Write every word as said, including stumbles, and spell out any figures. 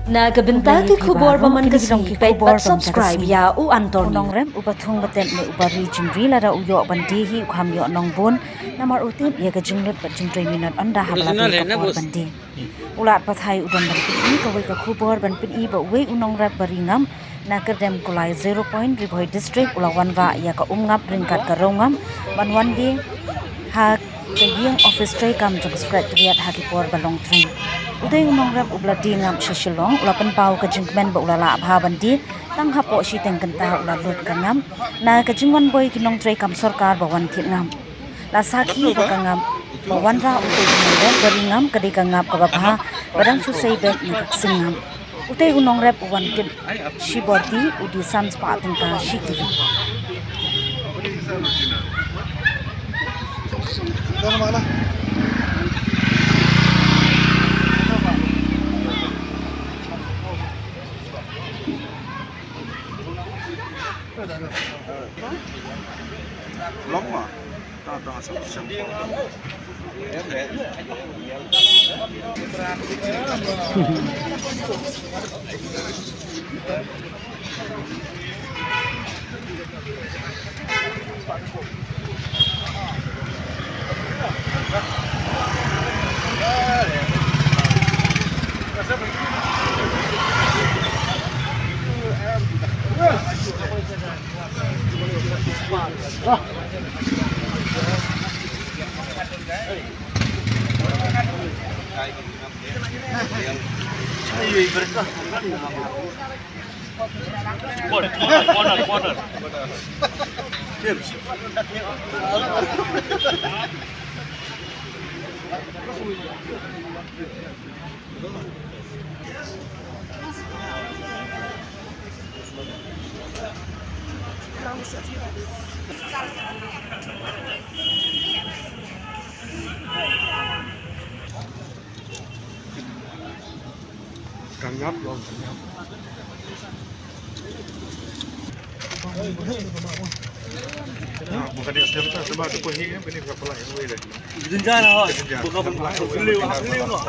Na ka bynta ki khubor ba man ka sngi, peit bad subscribe ïa U Anthony. U nongrep uba thung ba tep ne uba ri jingri lada u ïoh ban die hi u kham ïoh nongbun namar u tip ïa ka jinglut bad jingtrei minot ynda haba la dei ka por ban die. U Lat Pathai u don ban pyni kawei ka khubor ban pyni ba uwei u nongrep ba ri ngam na Kyrdemkulai Zero Point, Ri Bhoi District u la wanrah ïa ka umngap ryngkat ka rongam ban wan die ha ka ïing office treikam jong ka Secretariat ha ki por ba long thrang. Utei u nongrep uba la die ngap sha Shillong u la pynpaw ka jingkmen ba u la lah bha ban die tang hapoh shiteng kynta u la lut ka ngap na ka jingwan boi ki nongtreikam sorkar ba wan thied ngap. La sakhi ba ka ngap ba wanrah utei u nongrep ba ri ngam ka dei ka ngap kaba bha ba dang shu sei beit na ka ksing ngap. Utei u nongrep u wan kit shibor die u die san spah tyngka shi kilo. Long ma. Corner, corner, corner. Kangap lo, kangap. Bukan dia siapa, sebab tu pun ni, ni berapa lah yang boleh lagi. Jenjang lah. Jenjang. Bukan, bukan. Seliu, seliu lah.